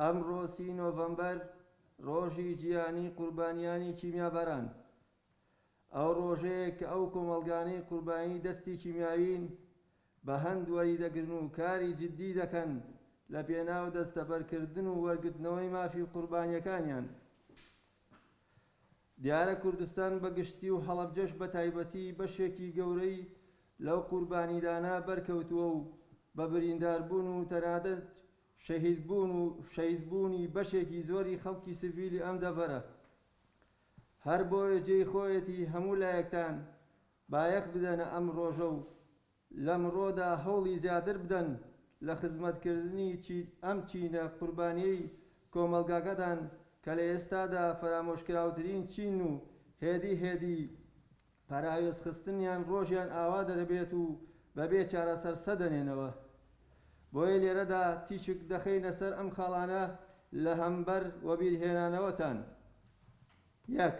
ئەمڕۆ سی نۆڤەمبەر ڕۆژی جیهانی قوربانیانی کیمیاباران. ئەو ڕۆژەیە کە ئەو کۆمەڵگانەی قوربانی دەستی کیمیاوین بە هەند وەریدەگرن و کاری جدی دەکەن لە پێناو دەستەبەرکردن و وەرگرتنەوەی مافی قوربانیەکانیان. دیارە کوردستان بە گشتی و هەڵەبجەش بە تایبەتی بەشێکی گەورەی لەو قوربانیدانە بەرکەوتووە و بە برینداربوون و تەنانەت شەهیدبوون و شەهیدبوونی بەشێکی زۆری خەڵکی سڤیلی ئەم دەڤەرە. هەر بۆیە جێی خۆیەتی هەموو لایەکتان بایەخ بدەنە ئەم ڕۆژە و لەمڕۆدا هەوڵی زیاتر بدەن لە خزمەتکردنی ئەم چینە قوربانیەی کۆمەڵگاکەتان کە لە ئێستادا فەرامۆشکراوترین چین و هێدی هێدی پەراوێزخستنیان ڕۆژیان ئاوا دەبێت و بەبێ چارەسەر سەدەنێنەوە. بۆیە لێرەدا تیشک دەخەینە سەر ئەم خاڵانە لە هەمبەر وەبیرهێنانەوەتان. یەک.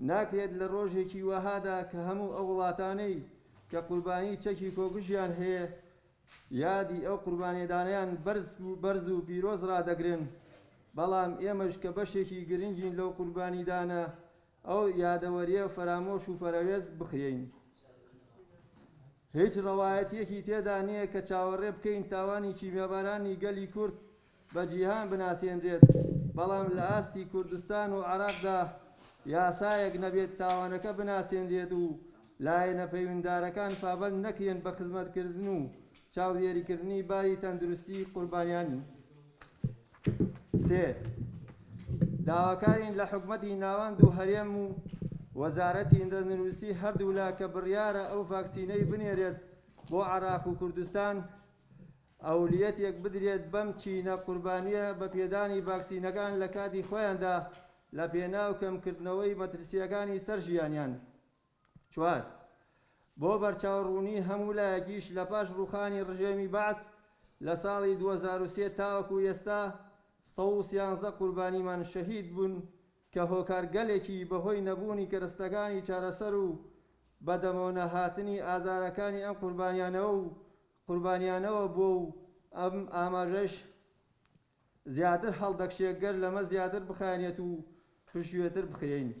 ناکرێت لە ڕۆژێکی وەهادا کە هەموو ئەو وڵاتانەی کە قوربانی چەکی کۆکوژیان هەیە یادی ئەو قوربانیدانەیان بەرز بەرز و پیرۆز ڕادەگرن، بەڵام ئێمەش کە بەشێکی گرنگین لەو قوربانیدانە ئەو یادەوەرییە فەرامۆش و پەرەوێز بخرێین. هیچ ڕەوایەتییەکی تێدا نییە کە چاوەڕێ بکەین تاوانی کیمیابارانی گەلی کورد بە جیهان بناسێنرێت، بەڵام لە ئاستی کوردستان و عێراقدا یاسایەک نەبێت تاوانەکە بناسێنرێت و لایەنە پەیوندارەکان پابەند نەکرێن بە خزمەتکردن و چاودێریکردنی باری تەندروستی قوربانیانی. سێ، داواکارین لە حکومەتی ناوەند و هەرێم و وەزارەتی تەندروستی هەردوولا کە بڕیارە ئەو ڤاکسینەی بنێرێت بۆ عێراق و کوردستان ئەولیەتێک بدرێت بەم چینە قوربانیە بە پێدانی ڤاکسینەکان لە کاتی خۆیاندا لە پێناو کەمکردنەوەی مەترسیەکانی سەر ژیانیان. چوار، بۆ بەرچاوڕوونی هەموو لایەکیش لە پاش ڕووخانی ڕژێمی بەعس لە ساڵی 2003 تاوەکو ئێستا 113 قوربانیمان شەهید بوون کە هۆکارگەلێکی بەهۆی نەبوونی کەرەستەکانی چارەسەر و بەدەمەوەنەهاتنی ئازارەکانی ئەم قوربانیانەوە و قوربانیانەوە بووە و ئەم ئاماژەش زیاتر هەڵدەکشێ گەر لەمە زیاتر بخایەنێت و پشتگوێتر بخرێین.